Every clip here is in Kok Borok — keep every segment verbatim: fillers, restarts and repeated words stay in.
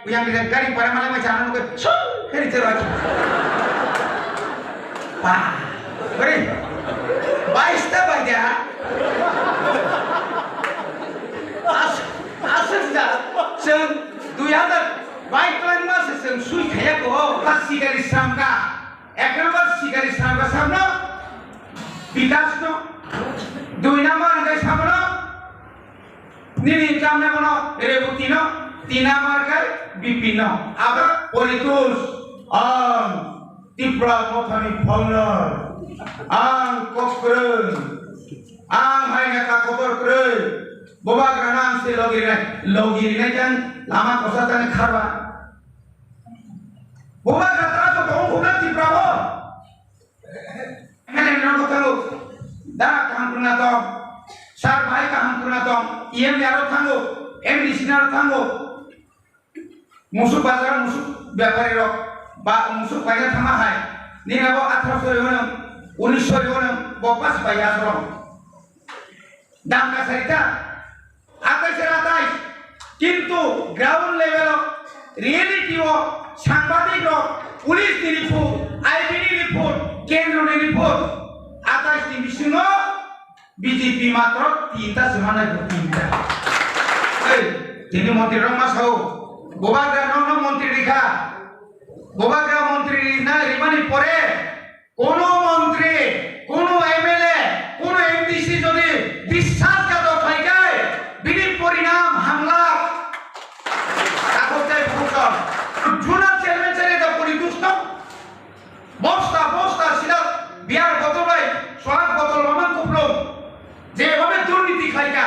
Yang di gari para malai mai chana nungke chul kari chero achi. Ba, beri. Baista baja. As, asal ja. Seng dui hazar baik lang mas seng sui khaya ko. Pas sikari samka. Ek number sikari samka samno. Bikas no. Dui number angkai samno. Nini chamna bono Rebutino, tin number khe Bipinno. Abo Politus, ang Tipra Mothani founder, ang kok kwrwng, ang hai neta kotor kwrwi, bubagrano ang se logi rinai, logi rinai khe ang lama kosa tani kharba. Bubagra tara to tong khuna Tipra o. M L A rok thango, da kaham kwrwngna tong, sir bahai kaham kwrwngna tong, E M A rok thango, M D C rok thango, musuk bazar musuk bepari rok, ba musuk paina thangma hai, nini abo atharoso riwano, unisho riwano, bo pas bai asoro. Dam kasarita, atais er atais, kintu ground level o, reality o, sangbadik rok, police ni report, I B ni report, kendro ni report, atais ni bisingo B J P matro tinta se manai bo tinta. Ei, tini montri rok ma sao, bubagra nokno montri rikha, bubagra montri rina rimani pore, Kono montri, kono M L A, kono M D C jodi biswasghatok khlai khe, bini porinam hamlak. Takhuk tei bukhuk tong. Juna chairman chari da pori dusto. Bosta, bosta sida beer botol bai, sorak botol mamang kuplung. Jebhabe durniti khlai kha.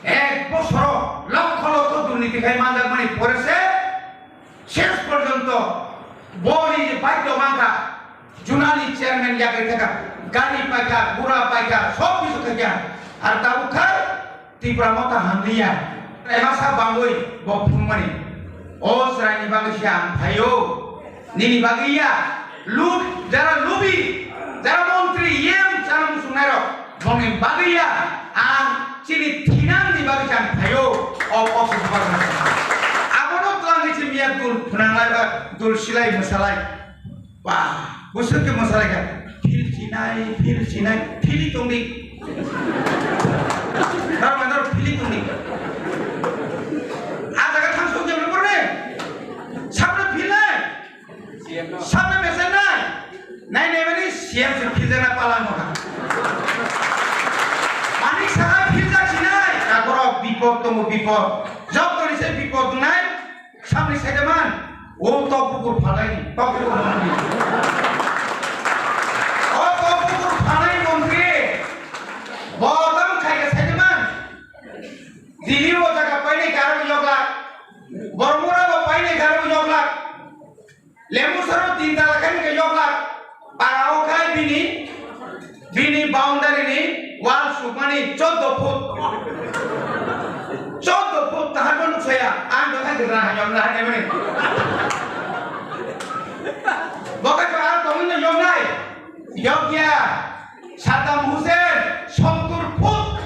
Ek bosoro lokho lokho durniti khai manjakmani pore se, ses porjonto boni je baidyo mankha, junani chairman yagwi thaka, gari paikha, gura paikha, sob kisu khaikha, ar tabuk khai Tipra Motha hamliya. Emasa bangwi bo phunukmani. O chwraini bagwi se ang phaio. Nini bagwi ya, lub, jara lubi, jara montri, E M chana muchungnai rok, bongni bagwi ya, ang chini thinang ni bagwi chang phaio, o, o, abono twlangwi chini ya dul phwnanglai ba, dul silai mwsalai. Ba, bwswk khe mwsalai kha, phil sinai, phil sinai, phili tongdi. Daro, daro, phili tongdi. A jaga thang sok jemle porne, sabno phil nai. Sabna mesen nai. Nai nai mani C M se philjakna palang mokha. Manik saha philjak sinai. Takhorok bipod tongo bipod. Jok toni se bipod wngnai. Sabni saida man. O tok bukur phalai ni. Tok bukur mantri. O tok bukur phalai mantri. Bodam khaika saida man. Dili o jaga painai garo yoglak. Bormura bo painai garo yoglak. Lembu saro tin tala khe hwnkhe yoklak, para o khai bini, bini boundary ni wall sukmani choddo foot. Choddo foot tahar bo nuksa ya, ang bo khai gra ha yom na ha ne mani. Bo khai ang tongwi no yom nai, yok ya. Saddam Hussein sottur foot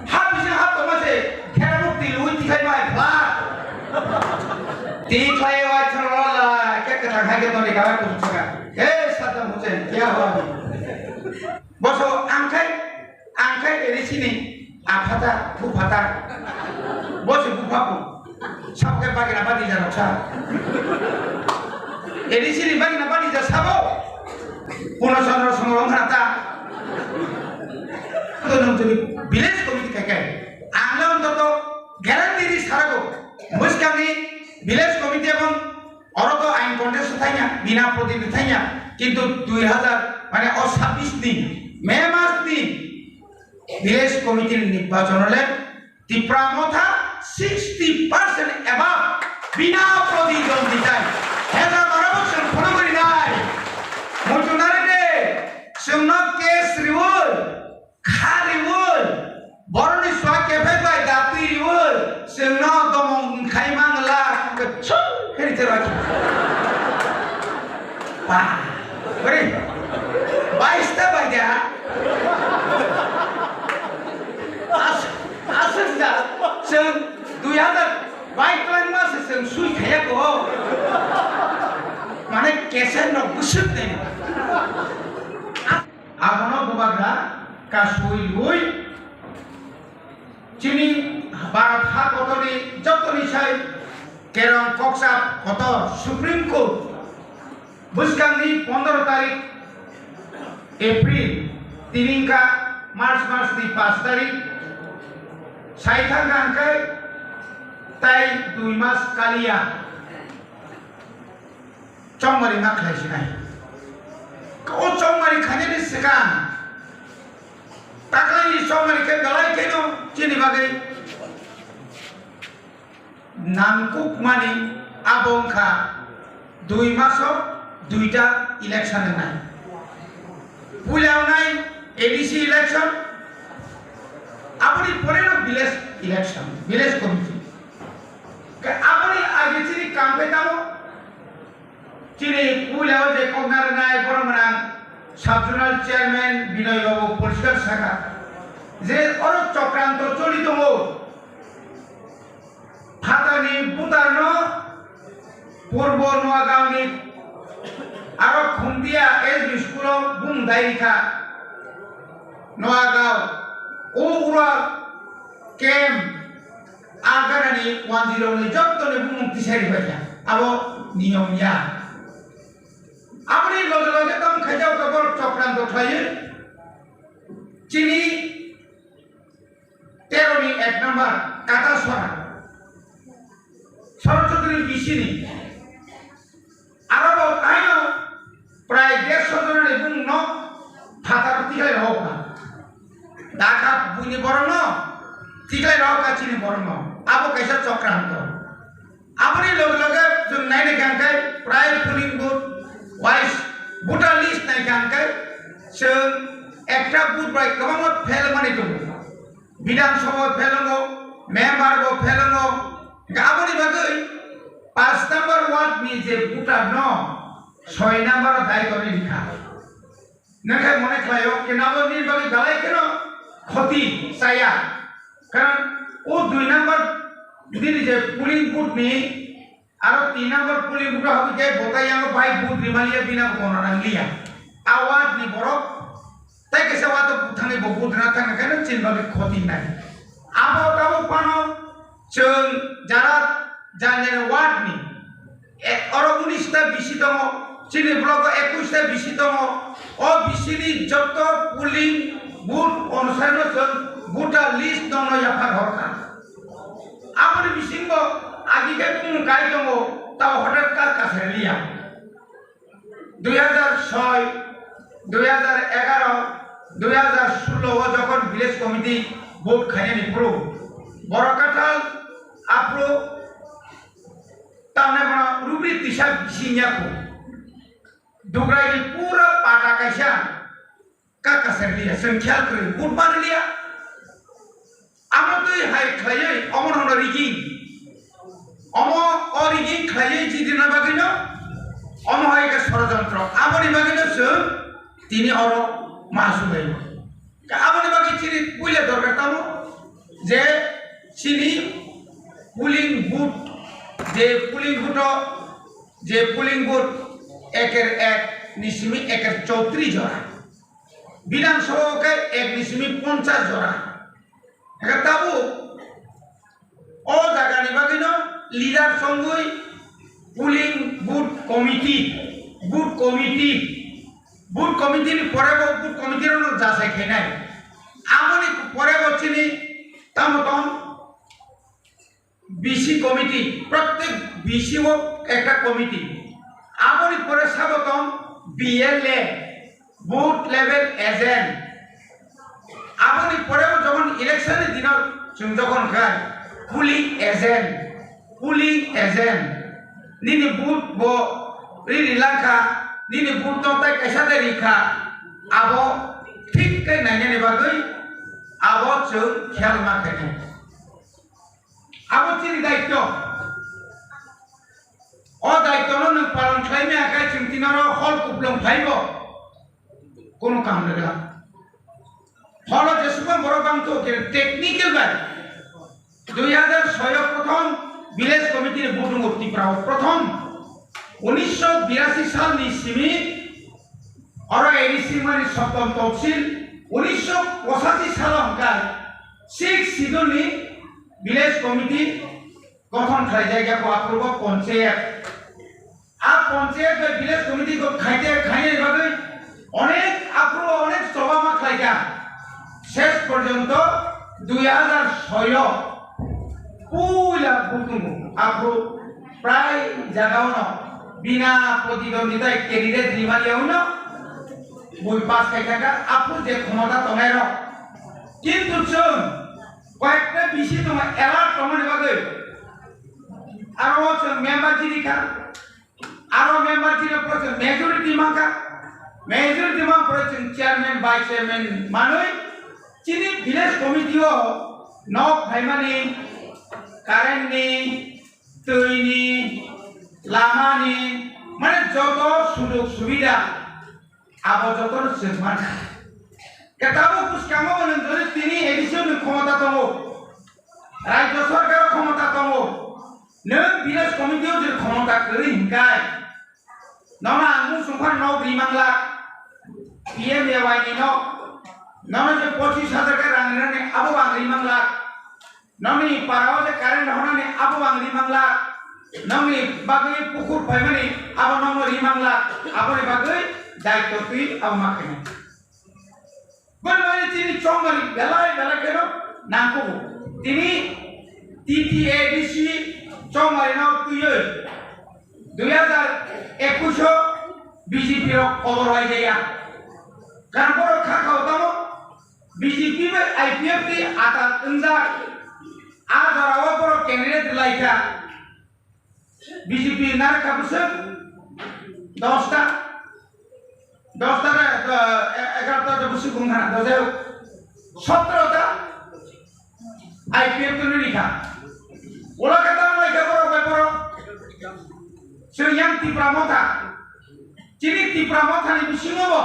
ha bising ha tongma se khermuk twi lwi tikhai bai phlak. Tikhai wai thang la la khe kwthang hai khe toni kawai kusuk saka. He Saddam Hussein kya hua abhi? Boso ang khai, ang khai eri sini aphata, buphata. Bosi bupha bu. Sabo khe bagina badi ja rok sa. A D C ni bagina badi ja sabo. Purno Chandra Songro wngkha ta. To nung tini village committee kai kai. Ang le ontoto guarantee ri sarago. Bwskangni village committee ebong oro to ain contest thaiya, bina protibidhi thaiya. Kintu dui hazar, mane o sabbish ni May mas ni village committee ni nirbachon le Tipra Motha sixty percent above bina prodidonditai. Heza marabo chwng phunugwi rinai. Muchungnai de, chwngno case riwi, kha riwi, boroni sua kephek bai datwi riwi, chwngno domong khai mangla, chul kheri chero. Ba, bari, baista bai dia. As-, aswk da, chwng dui hazar bais twlangma se chwng sui khaya Kasui lui chini Bharat ha kotorni jotoni sai kerong koksa kotor Supreme Court bwskangni pondro tarik April, tiningka March masni pash tarik, sai thangkha hwnkhe tai dui mas kaliya chongmari ma khlai sinai. O chongmari khainani swkang taklaini chongmari khe belai kheno chini bagwi nangkukmani abo wngkha dui maso duita election wngnai. Puila wngnai A D C election, aboni poreno village election, village committee. Khe aboni age chini kam khe tamo chini puila o je kokna rwnai borok gwnang sub zonal chairman Binoy Babu poriskar sakha je oro chokranto choli tongo. Phatarni butarno Purbo Noagaoni aro Khumdia S B school o bung dai rikha. Noagao o ura camp aganani one zero ni jottoni bumung tisai ribaikha. Abo niyom ya. Aboni loge loge tong khaijao ka borok chokranto khlaiwi chini Teroni ek number Katasora. Sorochudri bisini. Aro bo taino prai dersho jonani bumungno phataro tiklai rohokha. Dakha buini borokno tiklai rohokha chini borokno. Abo kaisa chokranto. Aboni loge loge chwng naina khe hwnkhe prai polling booth wise voter list naikha hwnkhe chwng ekta booth bai kwbangma fail wngmani tongo. Bidhan Sabha fail wngo, member bo fail wngo. Hwnkhe aboni bagwi paanch number ward ni je voter no soi number o dai torwi rikha. Nangkhe mone khlaio, kenabo nini bagwi belai kheno khoti chaya. Karon o dui number nini je polling booth ni aro tin number polling booth o habwi khe bo tai yango bai booth rimaliya bina bo kono nangliya. A ward ni borok tai kaisa ward o thangwi bo booth rina thangkha khe chini bagwi khoti nai. Abo tabuk phano chwng jara jani jani ward ni E, oro unis ta bisi tongo, chini block o ekush ta bisi tongo. O bisini joto polling booth onusai no chwng voter list no no yaphar horkha. Aboni bisingo agi khe bumung kai tongo, tao hwthak ka kasar liya. Dui hazar soi, dui hazar egaro, dui hazar sullo o jokhon village committee vote khainani phuru, borok kathal aphuru Tamni bono rubri tisa bising ya kho. Dugrai ni pura pata kaisa ka kasar liya, chwng khel kwrwi, bud man liya. Amo twi hai khlaiwi omo no rigging. Omo o rigging khlaiwi jidina bagwi no omo hai khe sorojontro. Aboni bagwi no chwng tini oro ma subai. Aboni bagwi chini puila dorkar tamo je chini polling booth, je polling booth o, je polling booth eker ek ni simi eker chowtri jora, Bidhan Sabha o khe ek ni simi ponchas jora. Eka tabuk O jagani bagwino leader songwi polling booth committee, booth committee, booth committee ni pore bo booth committee rokno jasai khainai. Aboni pore bo chini tamo tong B C committee, prottek B C o ekta committee. Aboni pore sabo tong B L A, booth level agent. Aboni pore bo jokhon election ni dino chwng jokhon khai polling agent, polling agent. Nini booth bo ri ri langkha, nini booth no tai kaisa de rikha, abo thik khe nainani bagwi abo chwng khel ma khainai. Abo chini daityo. O daityo no nwng palon khlai maya khai chwng tini oro hol kuplung phaibo. Kono kam rwgwla. Holo jesukma borok bangtho khe technical bai. Dui hazar soi o prothom village committee ni vote wngo Tripura o prothom. Unisho birasi sal ni simi oro A D C mani Soptom Topsil Unisho pochashi salo hwnkhe six schedule ni village committee gothon khlaijak ya, bo aphuru bo ponchayat. A ponchayat bai village committee kok khaite khainani bagwi onek aphuru onek choba ma khlaikha. Ses porjonto dui hajar soi o puila bukungo aphuru prai jagao no bina protidwandita candidate rimani yawi no bui pass khaikha, aphuru je khomota tongnai rok. Kintu chwng koyekta bisi tongma alert tongmani bagwi aro chwng member chini kha. Aro member chini pore chwng majority mankha. Majority man pore chwng chairman, vice chairman manwi chini village committee o nok phaimani, current ni, twi ni, lama ni, mane joto sujog subida abo joto no chwng mankha. Khe tabuk bwskango nwng jodi tini A D C o nwng khomota tongo, Rajya Sarkar o khomota tongo, nwng village committee o jodi khomota kwrwi hinkai, nono ang mung sungkha nok ri manglak, P M A Y ni nok, nono je pochis hajar khe rang rinani abo ang ri manglak, nongni para o je current honani abo ang ri manglak, nongni bagwi pukur phaimani abo nongno ri manglak, aboni bagwi daityo twi abo ma khainai. Boni bagwi chini chongmari belai belai kheno nangkugo. Tini T T A D C chongmari no twiwi dui hajar ekush o B J P rok kobor wai jaya. Karon borok kha khao tamo B J P bai I P F T atal wngjak. A jora o borok candidate lai kha. B J P narwk kha bwswk dosta, dosta na, eh, egarota ta bwswk wng kha, dojai sotro ta I P F T ni rikha. Ola khe tamo lai kha borok bai borok. Chwng yang Tipra Motha. Chini Tipra Motha ni bisingo bo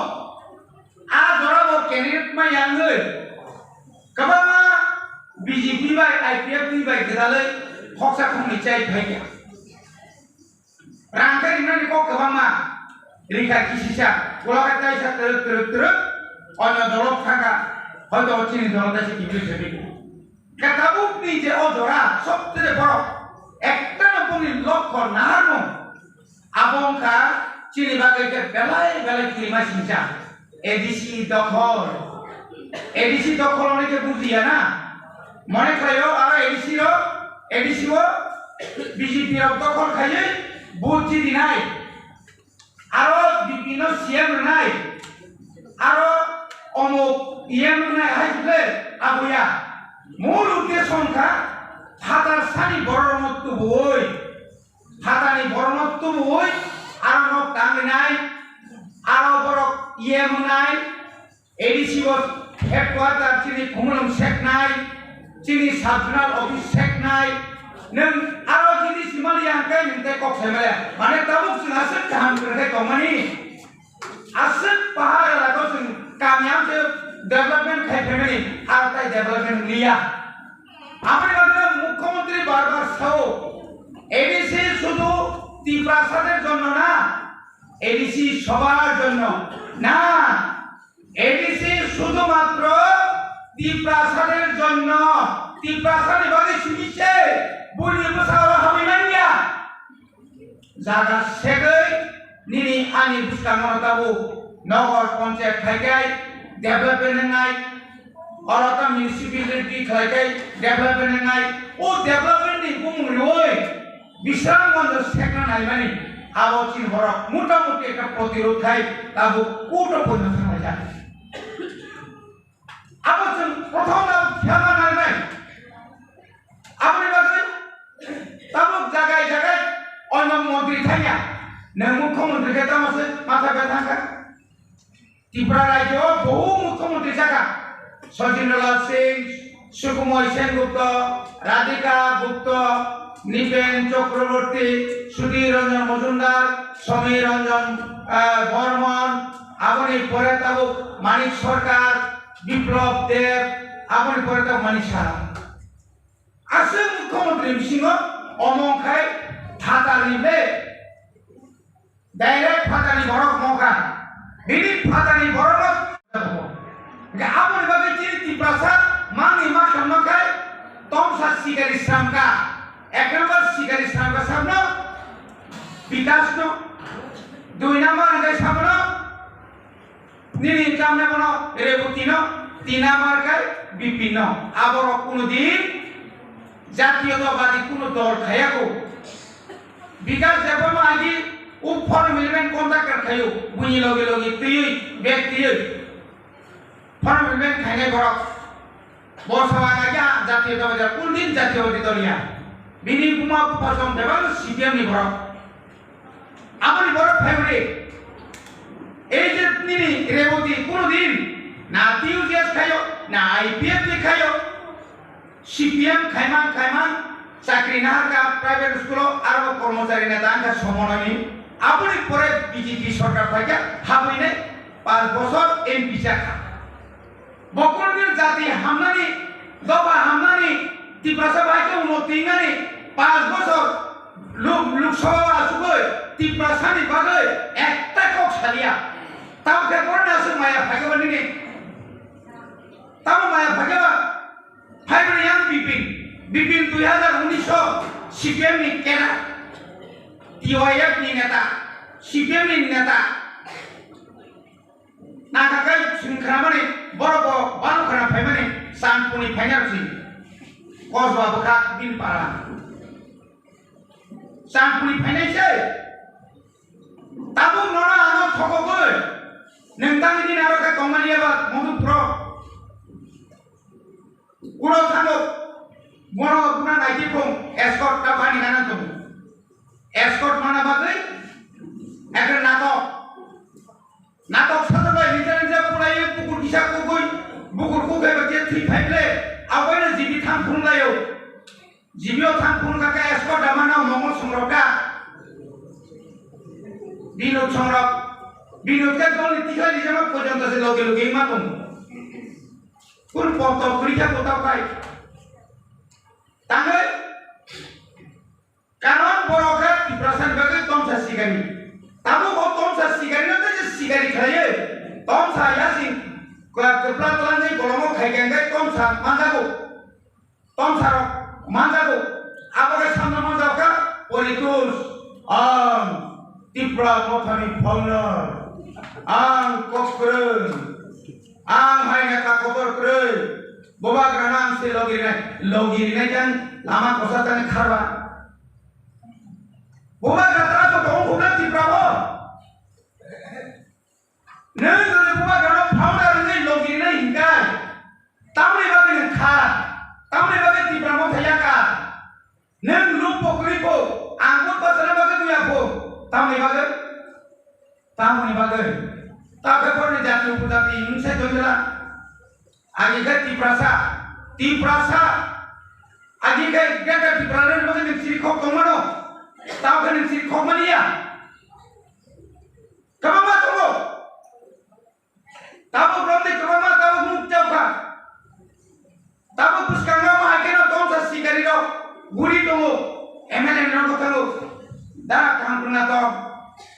a jora bo candidate ma yangwi kwbangma B J P bai I P F T bai gwdalwi khoksa khoknwi chai phai kha. Rang khe rinani kok kwbangma rikha kisisa, ulo khe taisa twrwk twrwk twrwk onyo dolo thangkha, hoito o chini dolo taisa kiphilwi se phaikha. Khe tabukni je o jora sobcheye borok ekta no boni lokho naharmung, abo wngkha chini bagwi khe belai belai kirima singcha. A D C dokhol. A D C dokhol hwnwi khe bujiya na? Mone khlaio aro A D C ro, A D C o B J P rok dokhol khaiwi vote chidinai. Aro B P no C M rwnai. Aro omuk E M rwnai hai khe aboya. Mul uddesho wngkha phatar sani bororokno tubuwi. Phatani borokno tubuwi aro nok tangrinai, aro borok E M wngnai, A D C o headquarter chini Khumulwng seknai, chini sub zonal office seknai, nwng aro chini simali yang khe nwng tei kok sai maya. Mane tabuk chwng aswk kaham kwrwngkhe tongmani. Aswk pahar elakao chwng kamiyam se development khai phaimani, aro tai development liya. Aboni bagwi mukhyamantri bar bar sao, A D C শুধু তিপ্রাসাদের জন্য না, A D C সবার জন্য না, A D C শুধুমাত্র তিপ্রাসাদের জন্য, তিপ্রাসাদের বাদে সুমিশে বুড়ি বসাও হাবি মানিয়া। Jaga segwi nini ani bwskango tabuk nogor ponchayat khai khai development wngnai, oro ta municipality khlai khai development wngnai, o development ni bumung riwi Bisramganj sekna naimani abo chini borok mota moti ekta protirod khai tabuk court o poino thanglaijak. Abo chwng prothom abo khema narinai. Aboni bagwi tabuk jagai jagai oino montri thangya. Nwng mukhyamantri khe tamo se matha bethang kha. Tripura rajyo o bohu mukhyamantri jakha. Sachindralal Singh, Sukumoy Sengupta, Radhika Gupta, Nipen Chakraborty, Sudhir Ranjan Majumdar, Samir Ranjan, ah, Barman, aboni pore tabuk Manik Sarkar, Biplab Deb, aboni pore ta mani sara. Aswk mukhyamantri bisingo omo khai phatarni be direct phatarni borok mokha. Bini phatarni borok no Hwnkhe aboni bagwi chini Tiprasa mangni ma khamno khai tomsa sikari sramkha. Ek number sikari sramkha sabno Bikash no, dui number hwnkhe sabono nini chamna bono Reboti no, tin number khai Bipin no. Aborok kuno din jatiyotabadi kuno dol khayako. Bikash Debbarma agi o form eleven contractor khayo, buini logi logi twiwi, bag twiwi. Form eleven khainai borok. Bo sawa agi jatiyotabadi, kundin jatiyotabadi doliya. Bini buma bupha song bebak C P M ni borok. Aboni borok phaibrwi. Ei je nini Reboti kuno din na T U J S khayo, na I P F T khayo. C P M khaimang khaimang chakri naharkha private school o, aro kormochari neta wngkha somonoini. Aboni pore B J P sorkar phaikha, habwinai panch bochor M P chakha. Bo kunu din jati hamnani, dopha hamnani, Tiprasa bai khe unnoti wngnani panch bochor Lok, Lok Sabha o achugwi Tiprasani bagwi ekta kok saliya. Tamo khe boroni aswk maya phaikhe ba nini? Tamo maya phaikhe ba? Phaibrwi yang Bipin. Bipin dui hazar unis o C P M ni kena, T Y F ni neta, C P M ni neta. Nangkha khe chwng khwnamani, borok bo balo khwna phaimani, Chandpurni phaina rwsi. Kosba bwkha bini para. Chandpurni phainai se. Tabuk nono ano thokogwi. Nwng tangwi din aro khe tongmani eba Madhupuro. Uro thango. Bono buna naiti phung escort ta bani nana tongo. Escort mana bagwi ekhe natok. Natok sajak bai nija nija pulaiwi bukur kisa kugwi, bukur kukhai bai khe thwi phai ble, aboino jibi thang phunuk laio. Jibi o thang phunuk kha khe escort da mano mongol songrok da. Binod songrok. Binod khe dol ni tikhlai rijama porjonto se loge loge ma tongo. Kun pok tok kwrwi khe bo tok khai. Tangwi Karon borok khe Tiprasani bagwi tomsa sikari. Tabuk bo tomsa sikari no tei sikari khlaiwi tomsa yasing kwpla twlangwi bolongo khai khe hwnkhe tomsa manjago. Tomsa rok manjago. Abo khe samno manjak kha Poritos, ang Tipra Mothani founder, ang kok kwrwng, ang hai neta kotor kwrwi. Bubagrano ang se logi rinai, logi rinai khe ang lama kosa tani kharba. Bubagra tara to tong khuna Tripura o. Nwng jodi bubagrano founder wngwi logi rinai hinkhe, tamni bagwi nwng kha, tamni bagwi Tripura motha ya kha. Nwng luk bo kwrwi pho, ang bo bachana bagwi muya pho, tamni bagwi, tamni bagwi. Tabukhe borni jati upojati wngse tongwila. Agi khe Tiprasa, Tiprasa. Agi khe Greater Tipraland ni bagwi nwng siri khok tongmano. Tabukhe nwng siri khok mani ya. Kwbangma tongo. Tabuk romni kwbangma tabuk muk tei kha. Tabuk bwskango ma hai kheno tomsa sikari rok guri tongo. M L A rok thango. Dara kaham kwrwngna tong.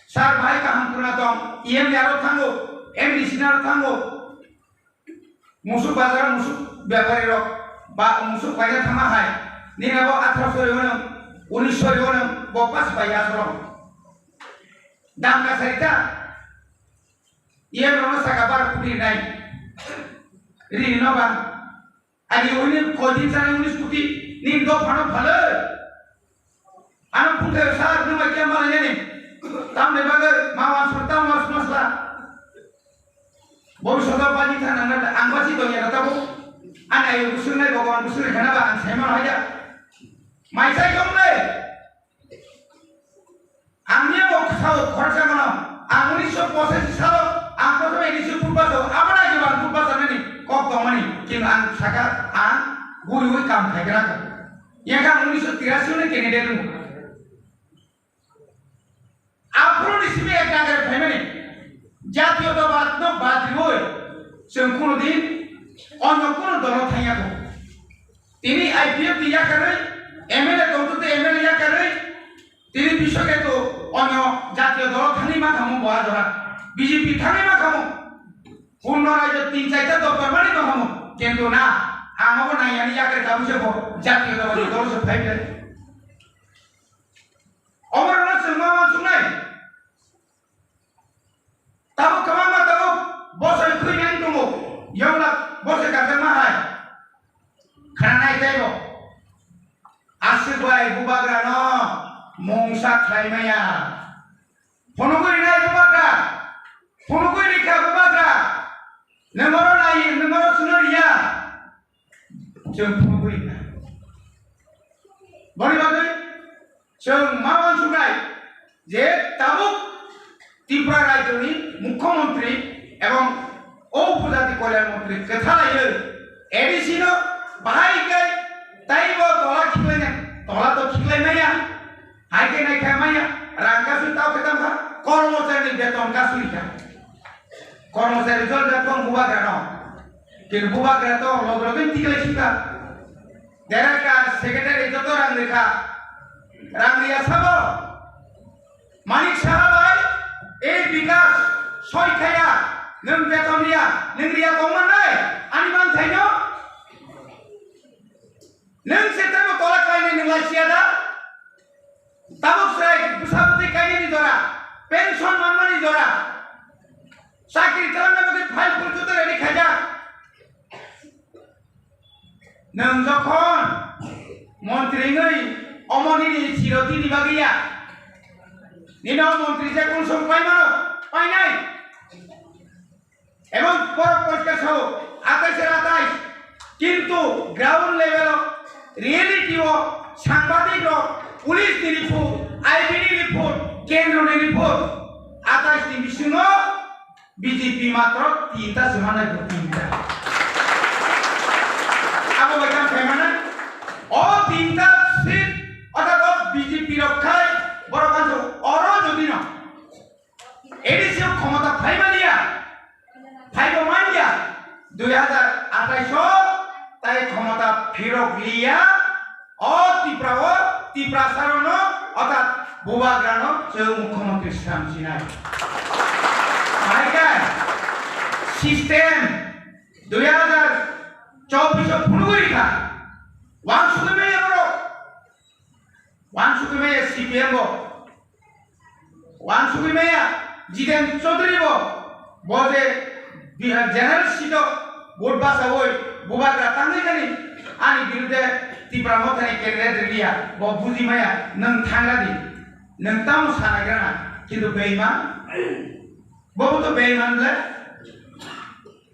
Sir bahai kaham kwrwngna tong. E M A rok thango. M D C rok thango. Musuk bazar musuk bepari rok ba musuk paina thangma hai. Nini abo atharoso riwano, unisho riwano, bo pas bai asoro. Dam kasarita. Iya rokno saka bar kuti rinai. Rini no ba. Ani uni koi din sana unis kuti. Nini dophano phale. Ano phungkhe sa rwma kya mala yani. Tamni bagwi ma wan sur tam mas masla. Bhobishyot o bani thana nang ang basi dong ya tabo. Ani ayo gusur nai Bhagwan gusur khana ba ang saimano haya. Mai sai dong le. Ang niya bo sao khoroksa mano. Ang unisho pochashi salo ang prothom N D C purbaso abana jeba ang purbaso nani kok tongmani. Kintu ang saka ang guriwi kam khaigra. Yaka unisho tirasi ni candidate mo. Aphuru ni simi ek nagar phaimani. Jatiyotabad no bad riwi. Chwng kuno din onyo kuno dolo thangya ko. Tini I P F ni yakarwi, M L A tongtwtwi M L A yakarwi, tini bishoke to onyo jatiyo dolo thangwi ma thangmo bo ajora. B J P thangwi ma thangmo. Purno raijo tin chaita doptor mani tongkhamu, kintu na, ang obo naiyani yakre tabuk se bo jatiyotabadi dolo se phai khe. Omo rwno chwng ma uansuknai. Tabuk kwbangma tabuk bosoi khwinani tongo, yongla bosoi kajakma hai. Khananai teibo. Aswk bai bubagrano mungsa khlai maya. Phunugwi rinai bubagra. Phunugwi rikha bubagra. Nwng oro nai, nwng oro chwngno riya. Chwng phunugwi rikha. Boni bagwi chwng ma uansuknai je tabuk Tripura rajyoni mukhyamantri ebong o upojati kalyan mantri kwthalaiwi A D C no bahai khe taibo tola khiklaina, tola to khiklai maya, hai khe nai kha maya, rang kasui tao khe tang kha, kormochari ni beton kasui kha, kormochari jol jak tong bubagra no, kir bubagra to log login tiklai sika, director secretary joto rang rikha, rang riya sabo. Manik Saha bai, ei Bikas soi khaya, nwng beton riya, nwng riya tongmannai, ani manthaino? Nwng se tamo tola kainai nwng lai siya da? Tabuk sai bwsa bwtwi kainani jora, pension manmani jora, chakri chalangna bagwi file phul joto ready khaijak. Nwng jokhon montri wngwi omo nini chirotini bagwi ya, nini o montri je kunsong paimano, painai. Ebong borok poriskar sao, atais er atais. Kintu ground level o, reality o, sangbadik rok, police ni report, I B ni report, kendro ni report, atais ni bisingo B J P matro tinta se manai bo tinta. Abo bai tang khaimana. O tinta seat, orthat o B J P rok khai, borok anso oro jodi no A D C o khomota phai maliya, phaibo manya, dui hajar atais o tai khomota phirok liya, o Tripura o, Tiprasa rok no, orthat bubagra no chwng mukhyamantri swnam sinai. Phai khe system dui hajar chobbish o phunugwi kha, wansugwi manya borok, wansugwi manya C P M bo. Wansugwi maya Jiten Chaudhary bo, bo je Bihar general seat o vote bachawi bubagra tangwi thani ani birudhe Tipra Mothani candidate rwliya, bo buji maya nwng thangla di, nwng tamo sanaigrana, kintu beiman, bo bo to beiman le,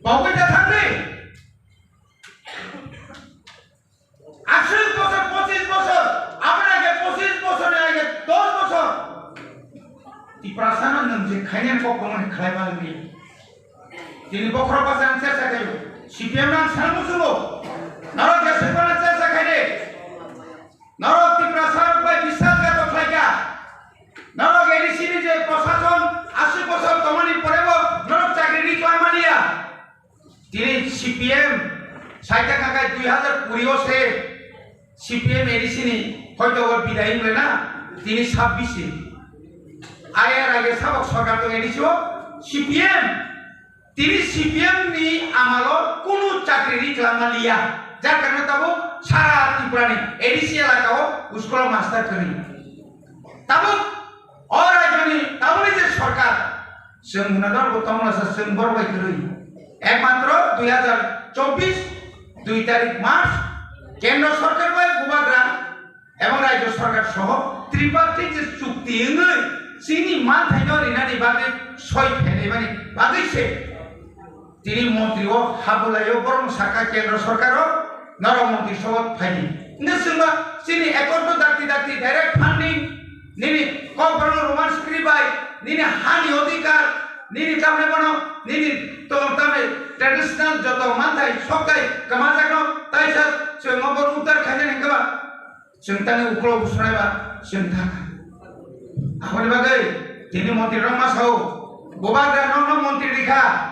bo bai ta thangdi. Aswk bosor, pochis bosor, aboni age pochis bosor, ni age dos bosor. Tiprasano nwng je khainani kok tongmani khlai ma wngya. Tini bokhorok bachani chersa khaio. C P M no ang sana muchungo. Norok jeswk phano chersa khaide. Norok Tiprasarok bai biswasghatok khlaikha. Norok A D C ni je prosason aswk bosor tongmani porebo norok chakri ri khlai maliya. Tini C P M saita khakai dui hajar kuri o se C P M A D C ni hoito o bidai wnglaina tini sabbish ni. Ai ar age sabok sorkar tong A D C o C P M. Tini C P M ni amalo kunu chakri ri kwlangma liya. Jar karone tabuk sara Tripura ni A D C elaka o school o master kwrwi. Tabuk o rajyoni tabukni je sorkar, chwng hwnador bo tongmasa chwng borok bai kwrwi. Ekmatro dui hajar chobbish dui tarik March kendro sorkar bai bubagra ebong rajyo sorkar soho tripartite je chukti wngwi chini manthaino rinani bagwi soi phainaimani bagwi se Tini montri o habulai o borok sakha kendro sorkar o norok montri sobo phaidi. Hingke chwngba chini accord no dakti dakti direct funding nini kok borok no Roman script bai nini hani odhikar nini tamni bono nini to tamni traditional joto manthai soktai kwmajak no taisa chwng obo uddar khaina hingke ba. Chwng tangwi uklok bwswraiba chwng thangkha. Aboni bagwi tini montri rok ma sao, bubagra nokno montri rikha.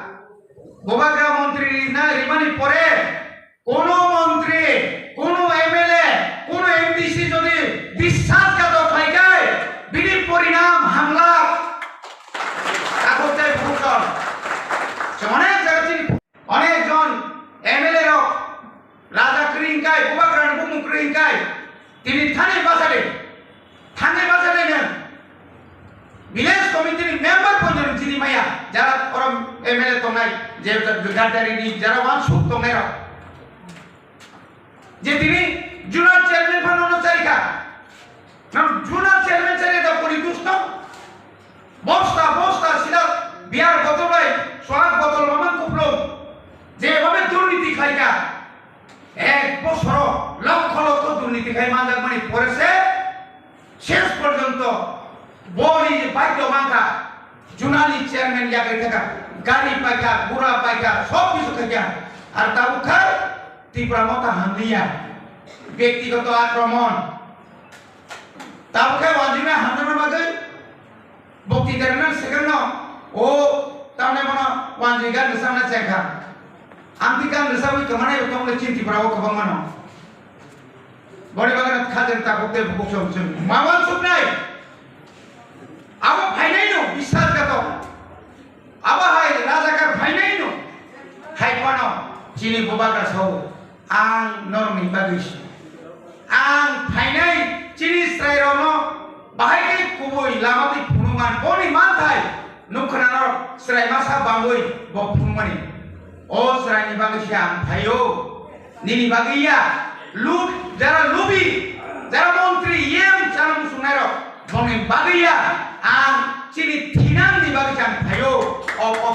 Bubagra montri rina rimani pore kono montri, kono M L A, kono M D C jodi biswasghatok khlai khe bini porinam hamlak. Takhuk tei bukhuk tong. Chwng onek jaga M L A tongnai, je Gaddarini jara wansuk tongnai rok. Je tini zonal chairman phano no chari kha. Nang zonal chairman chari da pori dusto. Bosta, bosta sida beer botol bai, sorak botol mamang kuplung. Je bhabe durniti khlai kha. Ek bosoro lokkho lokkho durniti khai manjak mani pore se Shes porjonto boni je baidyo mankha, zonalni chairman yagwi thangkha, gari paikha, gura paikha, sob kisu khaikha. Ar tabuk khai Tipra Motha hamliya, byaktigoto akromon. Tabuk khai wanjwima hamjakna bagwi bokti derna swkangno, o tamne bono wanjwi gan rwchapna chengkha. Amtwi gan rwchapwi kwmanai bo tongmani chini Tripura o kwbangmano. Boni bagwi no khajar tabuk tei bukuk chong chong ma wansuknai. Abo phainaino biswasghatok. Abo hai rajakar phainaino. Hai phano chini bubagra sao, ang norokni bagwi se. Ang phainai chini chwrairokno bahai khe kubui lama twi phunukman boni manthai. Nukha norok chwrai masa bangwi bo phunukmani. O chwraini bagwi se ang phaio. Nini bagwi ya. Lub, jara lubi, jara montri, E M chana muchungnairok, bongni bagwi ya. Ang chini thinangni bagwi se ang phaio. O, o,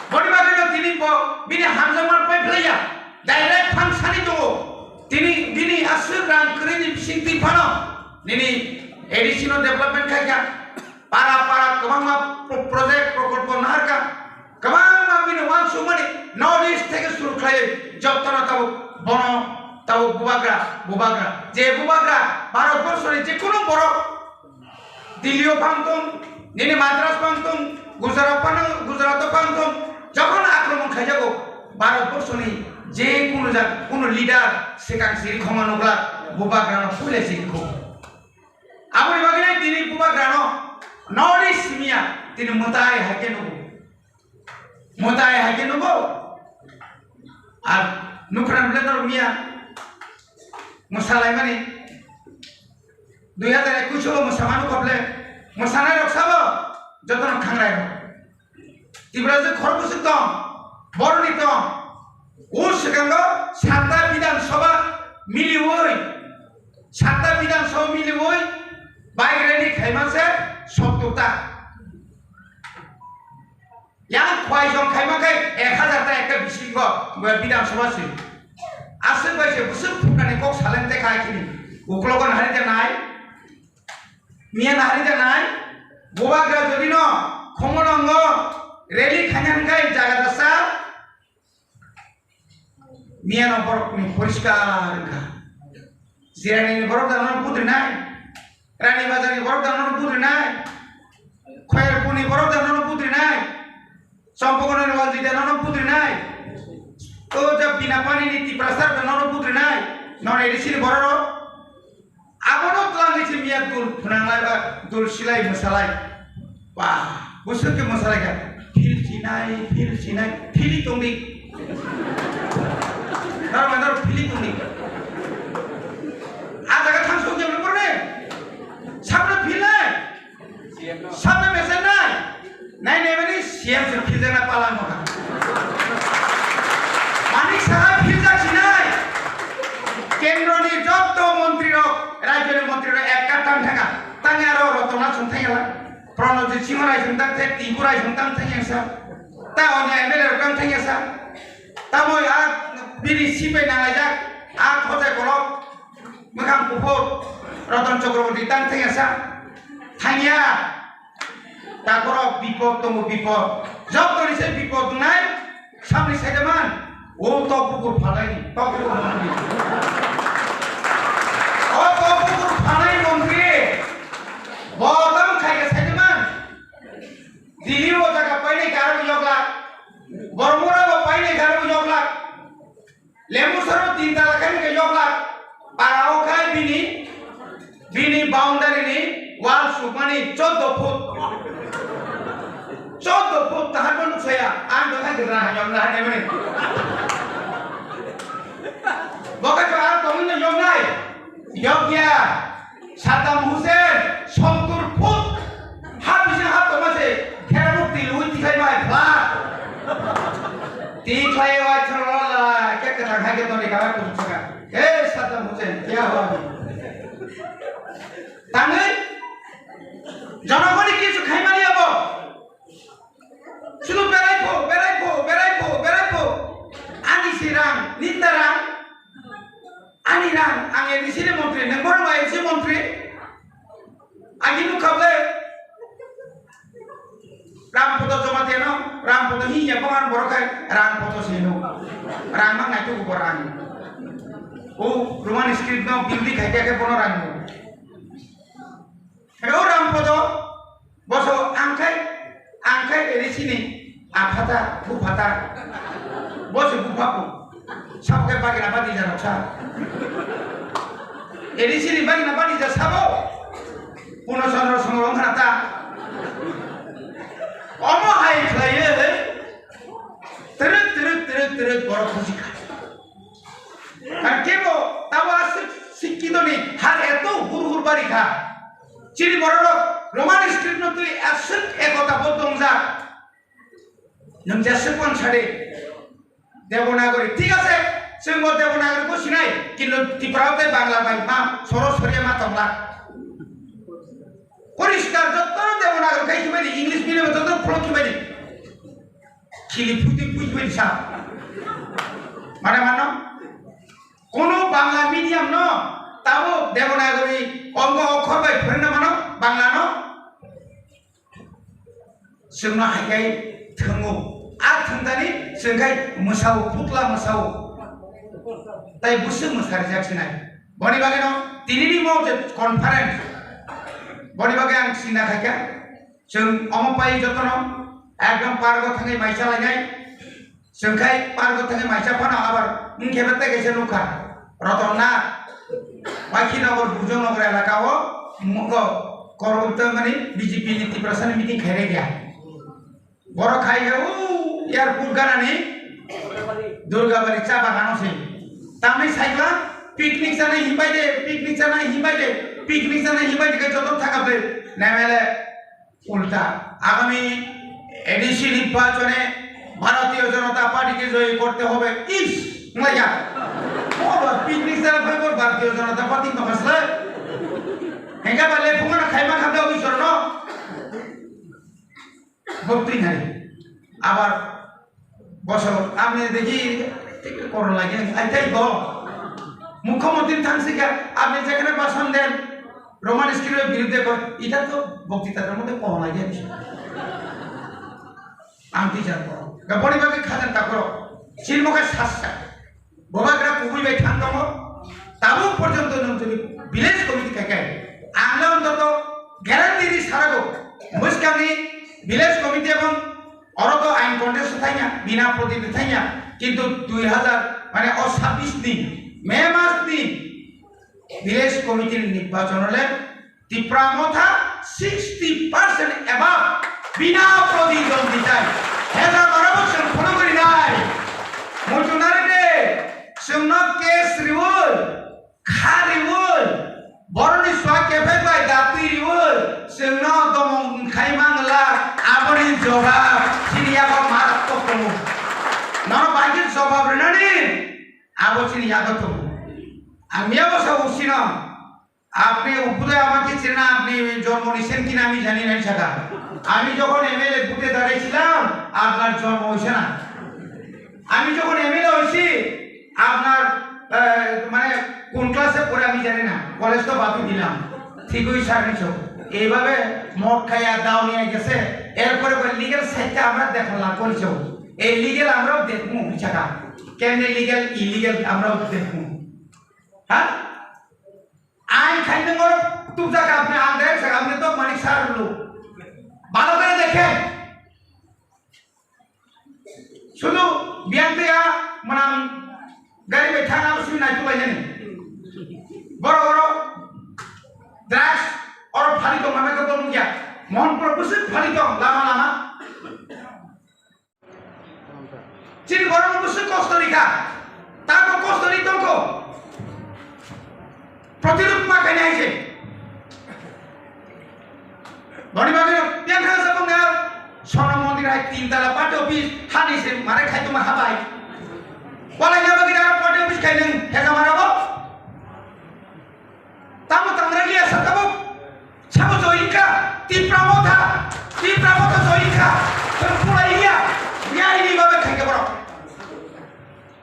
boni bagwi no tini bo bini hamjakma pai phlaiya. Direct phangsani tongo. Tini bini aswk rang kwrwini bisingtwi phano nini A D C no development khaikha. Para para kwbangma pro-, project prokolpo naharkha, kwbangma bini uansukmani North East theke suru khlaiwi jotono tabuk bono tabuk bubagra, bubagra. Je bubagra Bharat borso ni jekunu borok Delhi o phang tong, nini Madras phang tong, Gujarat phang, Gujarat o phang tong, jokhon akromon khaijago Bharat borso ni jekunu jak, kunu leader swkang siri khoma nukla bubagra no puila siri kho. Aboni bagwi nai tini bubagrano North East simiya tini mwtai hai khe nugo. Mwtai hai khe nugo. Ar nukran ble norok miya mwsalaimani dui hazar ekush o mwsamano kople mwsanai rok sabo jotono thangrai rok. Tiprasa khorokbwswk tong, boroni tong. O swkango satta Bidhan Sabha miliwi, satta Bidhan Sabha miliwi bike rally khaima se sottor ta. Yang khwai jong khaima khe ek hazar ta ekta bisingo Bidhan Sabha se. Aswk bai se bwswk phunani kok saleng te khai khini. Uklogo nahari te nai. Miya nahari janai, bubagra jodi no khomolongo rally khaina hwnkhe jaga dasa, miya no borok ni poriskar wngkha. Jirani ni borok da no putri nai, Rani Bazar ni borok da no putri nai, Khoyerpur ni borok da no putri nai. Champakona ni wal jita nono putri nai. To ja bina pani ni Tiprasa nono putri nai. Nono A D C ni borok. Abono twlangwi se miya dul phunanglai ba dul silai mwsalai. Ba, bwswk khe mwsalai kha. Phil sinai, phil sinai, phili tongdi. Naro naro phili tongdi. A jaga thang sok jemle porne. Sabra phil nai. Sabna mesen nai, nai nai mani C M se philjakna palang mokha. Manik Saha philjak sinai. Kendro ni jotto montri rok, rajyo ni montri rok ekka tang thanga. Tang aro Rotona song thangya la. Pranojit Singh rai song tang the, Tinku rai song tang thangya sa. Ta onya M L A rok tang thangya sa. Tamo a bini sipai nangaijak, a khojai kolok. Mwkhang kuphur Ratan Chakraborty tang thangya sa? Thangya. Takhorok bipod tongo, bipod. Jotoni se bipod wngnai, samni saida man. O tok bukur phalai, tok bukur mantri. O tok bukur phalai mantri. Bo tamo khaika saida man. Delhi o jaga painai karo yoglak. Bormura o painai karo yoglak. Lembu soro tin tala kani ke yoklak, para o khai bini, bini boundary ni wall sukmani chaudo foot. Chaudo foot tahan pun saya, ang to khai gira hanyam na hanyam ni. Boka jo ang to mun yom nai, yom ya, Saddam Hussein, sottor foot, ha bisa ha to mase, Ti khlai wai thoro la la, khe kwthang hai khe toni kha bai kuchuk saka. He Saddam Hussein, kya hua? Tangwi jonogoni kichu khaimani abo. Sudu berai pho, berai pho, berai pho, berai pho. Ani si rang, ninda rang. Ani rang, ang A D C ni montri, nang borok A D C montri. Ani nukha ble. Ram Podo Jamatia no, Ram Podo hi ya pangan borok hai, Ram Podo sino. Rang mang nai tu borang. O Roman script no building khai khe bono rang. Hello, Ram Podo. Boso ang khai, ang khai A D C ni aphata, buphata. Boso buphaku. Sabo khe bagina badi jano sa. A D C ni bagina badi ja sabo. Puno Chandra Songro wngkhana ta. Omo hai khlaiwi. Twrwk, twrwk, twrwk, twrwk borok buji kha. Ar kebo tabo aswk sikkito ni har eto hur hur bari kha. Chini borok Roman script no twi aswk ekota bo tongjak. Nwng jeswk wan sadi Devanagari, thik ase, chwng bo Devanagari bo sinai, kintu Tripura tei Bangla bai ma soro soria ma tongla. Poriskar jotto Devanagari khai khibai di, English medium jotto follow khibai di. Khili phuti phui khibai di sa. Mane mano? Kono Bangla medium no tabo Devanagari ongo okhor bai phorina mano Bangla no? Chwngno hai khai thwngo. A thwngtani chwng khai mwsao, putla mwsao. Tai bwswk mwsarijak sinai. Boni bagwino tinini mo je conference. Boni bagwi ang sinna khaikha. Chwng omo pai jotono ekdom pargo thangwi maisa lainai. Chwng khai pargo thangwi maisa phano abar wngkhe bete kaisa nukha. Rotonna, Baikhinogor, Burjongnogo elaka o mugo koroi tongmani B J P ni Tiprasani meeting khairaiya. Borok khai khe o airport ganani Durgabari cha bagano se. Tamni saikla picnic chanai himbai de, picnic chanai himbai de, picnic chanai himbai de khe joto thaka ble. Nemele Ulta, আগামী এডিসি নির্বাচনে ভারতীয় জনতা পার্টিকে জয়ী করতে হবে। ইস, maya. Oba picnic jara phai bor Bharatiya Janata Party no hasle. Hengka ba le phunga na khaima khamda oi sorno. Boktui nai. Abar Bosor, apni dekhi, ekটু korok lagi, aitai go. Mukhyamantri thangsi kha, apni jekhane bhashan den, Roman script-er birudde kor, eta to boktitatar moddhe korok lagi. Ang twi jar korok. Ga boni bagwi khajan ta korok. Chini mokhe sasa. Bobagra kubui bai thang tongo. Tabuk porjonto nwng jodi village committee khai khai, ang le ontoto guarantee ri sarago. Bwskangni village committee ebong Oro to ain contest thangya, bina prodip thangya, kintu dui hazar, mane o sabbish ni May mas ni village committee ni nirbachon le Tipra Motha sixty percent above bina proditwondita. Hezar baro bosor khulugri nai. Muchunari de, sungno case riwoi. Kha riwoi, boroni sua kephek bai datwi riwoi, chwngno domong khai mangla, aboni jobab chini yago maratwk tongo. Nono bai khe jobab rinani, abo chini yago tongo. Ang miyabo sa usino, আপনি উপরে আমাকে চেনেন, আপনি জন্ম নিয়েছেন কিনা আমি জানি না, এই জায়গা। আমি যখন এমএলএ ভোটে দাঁড়িয়েছিলাম, আপনার জন্ম হয়েছে না। আমি যখন এমএলএ হয়েছি, আপনার, আহ, মানে, কোন ক্লাসে পড়ে আমি জানি না, কলেজ তো বাদই দিলাম। ঠিকই স্যার নিছো। এইভাবে মদ খাইয়া দাও নিয়ে গেছে, এরপরে বলে, "লিগ্যাল সাইডটা আমরা দেখা লাগবো নিছো।" এই লিগ্যাল আমরাও দেখবো, ওই জায়গা। কেমনে লিগ্যাল, ইলিগ্যাল আমরাও দেখবো। হ্যাঁ? আইন খাইতে মরো, তুই জায়গা আপনি আন দেখ, আপনি তো মানিক স্যার লোক। ভালো করে দেখেন। শুধু বিয়ান্তিয়া মানে গাড়ি bai thang abo simi naitu bai jani. Boro boro drugs oro phali tong mama ko tong ya. Mohonpur bwswk phali tong lama lama. Chini borok bwswk kosto rikha. Tamo kosto ri tongkho. Protirud ma khaina hai se. Boni bagwi yang kha sabung ya. Sono mondir hai Tin tala party office hani se mare khai tuma habai. Walai na bagwi aro party office khai nang hega mara bo. Tamo tangra liya sa tabuk. Sabo joyika, Tipra Motha, Tipra Motha joyika. Tong pulai liya. Nyai ni babe khai ke borok.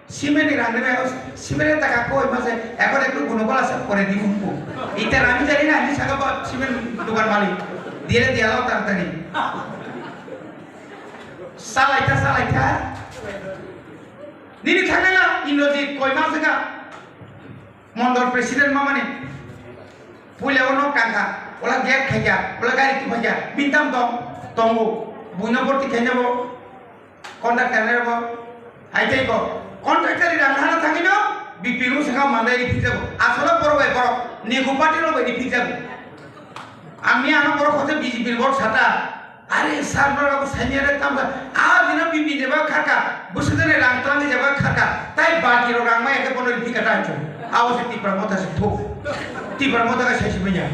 Cement ni rang nai, cement ni taka koi ma se, ekor ekru guno bola se pore di mumpu. Ita rang jari na, ni saka ba cement dukan malik. Dire dia lo tar tari. Salai ta, salai ta. Nini thangnai la, Indrajit koi ma saka. Mondol president mamani. Puila ono kangka, ola gate khaika, ola gari tu khaika, bintam tong, tongo. Buino borti khaina bo. Contractor ni bo, hai tei bo. Contractor ni rang hana thangino, B P L saka mandai ni phikjago. Asolo borok bai borok, ni gupati rok bai ni phikjago. Ang ni ano borok hote B J P ni borok sata. Are sir, borok saini are tamsa. A dino B P jeba khaka, busudene rang tangni jeba khaka. Tai baki rok rang mai ake bono ni phika tancho. Awo se Tipra Motha se thuk. Tipra Motha ka saisi manya.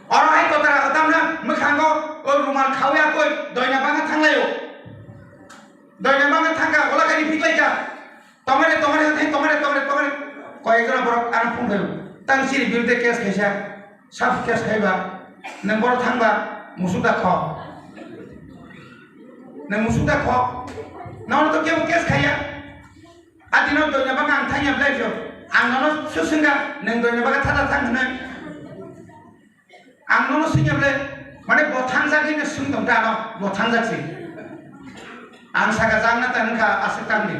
Oro hai kotara kotamna mwkhango o rumal khawi akoi doina bangma thanglaio. Doina bangma thangkha, ola kaini phiklaikha. Tomare, tomare, hai tomare, tomare, tomare. Koyekjona borok ano phone khaio. Tang chini birudhe case khaisa. Sab case khaiba. Nwng borok thangba musuk da kho. Nwng musuk da kho. Nono to kebo case khaiya. Atino doina bangma ang thangya belai jo. Ang nono susungga, nwng doina bangma thada thang hwnwi. Ang nono swngya ble, mane bo thangjak hinwi swng tong ta ano, bo thangjak se. Ang saka jang na ta wngkha aswk tangdi.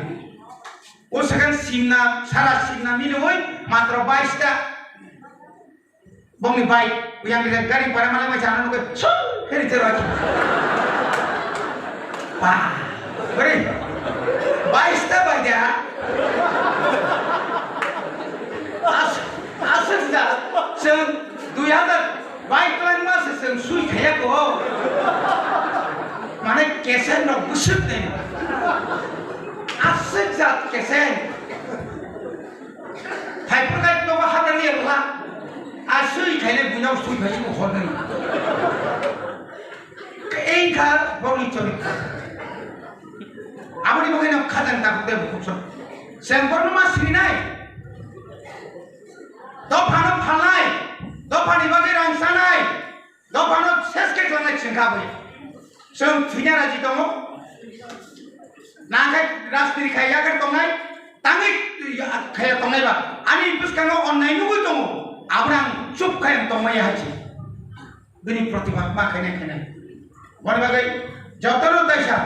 O swkang simna, sara simna milwi matro bais ta. Bongni bai, uyang rijak gari para malai mai jana nukhe, su, heri jero aki. Ba, beri, bais ta bai da. As, aswk ja, chwng dui hazar Bai twlangma se chwng sui khaiya ko. Mane kesen rok bwswk de. Aswk jat kesen. Thaiphwrkai nogo habrani ebla. A sui khaile buino sui phai bo hornai. Engkha boni chori. Aboni bagwi no khajang tabuk de bukhuk sok. Chwng borno ma sirinai. Dophano phalnai, dophani bagwi rang chanai, dophano ses khe klangnai chwng kha bui. Chwng thwina raji tongo. Nangkhe rajniti khai yakhar tongnai, tangwi khai tongnai ba. Ani bwskango onnai nugwi tongo. Abono ang chup khai ang tongmaya hai se. Bini protibad ma khainai khainai. Boni bagwi jotono taisa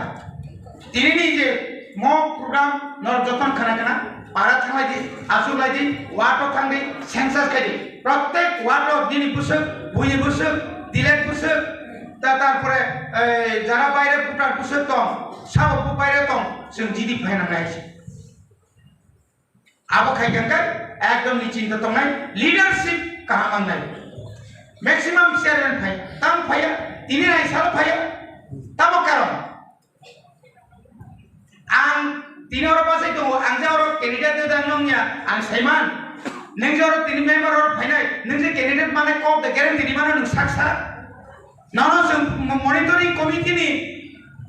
tinini je mo program nor joton khana khana para thanglai di, achuk lai di, wato thang di, census khai di. Prottek wato nini bwswk, buini bwswk, dilek bwswk, ta tarpore, eh, jara baire voter bwswk tong, sabo bo baire tong, chwng jidi phaina nai se. Abo khai khe ekdom ni chinta tongnai, leadership kaham mangnai. Maximum chairman phai, tang phaiya, tini nai salo phaiya, tamo karon. Ang tini oro bachai tongo, ang je oro candidate de dang nongya, ang saiman. Neng je oro tini member oro phainai, neng je candidate mane kok de guarantee ni mano nung sak sak. Nono chwng mo-, monitoring committee ni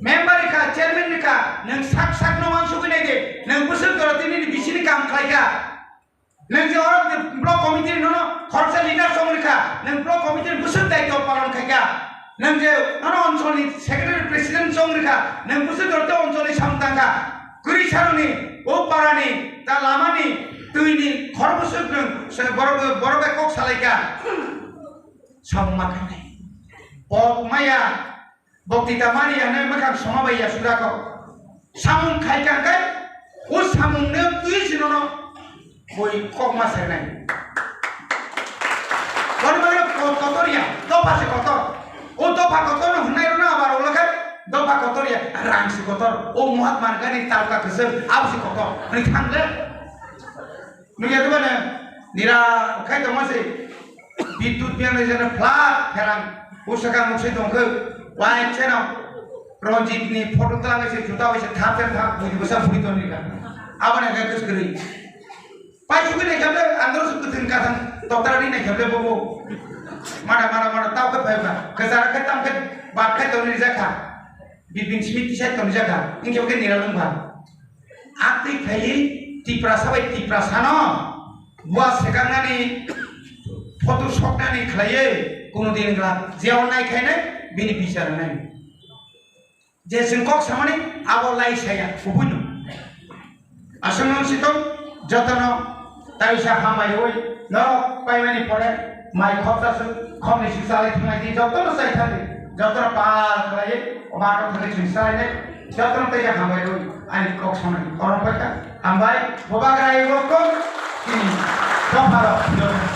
member rikha, chairman rikha, nwng sak sak no wansugwi nai de, nwng bwswk jora tini ni bisini kam khlai kha. Nwng je oro je block committee ni nono khoroksa leader song rikha, nwng block committee ni bwswk daityo palon khai kha. Nwng je nono onchol ni secretary president song rikha, nwng bwswk jora tei onchol ni samung tang kha. Kwrwi saroni, o para ni, ta lama ni, twi ni, khor bwswk nwng se borok, borok bai kok salai kha. Samung ma khainai. Bok maya, bok tita mani ya nai makhang soma bai ya sura ko. Samung khai kang kai, o samung ne twi sino no, boi kok ma sai nai. Bani bani ko-, kotor ya, dopa se kotor. O dopa kotor no hunai runa abar ulo kai, dopa kotor ya, rang se kotor. O Mahatma Gandhi talka kesem, ab se kotor. Ni thang le. Nung ya tubana, nira khai tongma se. Bidut biang le jana flat pherang. Usaka nung se tongkhe. Wai cheno. Ranjit ni photo tlang se juta wai se thap thap thap bui bwsa bui ton rika. Abana ga kus kri. Pai sugui ne kable andro su kutin kathang. Toktarani naikhe ble bobo. Mada, mada, mada, tau khe phai ba. Kwchara khe tam khe bak khe toni rijak kha. Bibin simi tisai toni rijak kha. Hinkhe bo khe nira lung ba. Atwi khaiwi Tiprasa bai Tiprasano bua sekangnani photo soknani khlaiwi kuno din glak. Jeo nai khainai bini bichar nai. Je chwng kok samani abo lai saya kubuino. Aswkno sitom jotono taisa hambai rwi norok paimani pore mai khopsa swk khopni swk chalai thangnai di jotono chai thangdi jotono pal khlaiwi omo ano thangwi chwng chalainai jotono taisa hambai rwi ani kok samani orom paikha hambai bubagra rokto tini dopharok.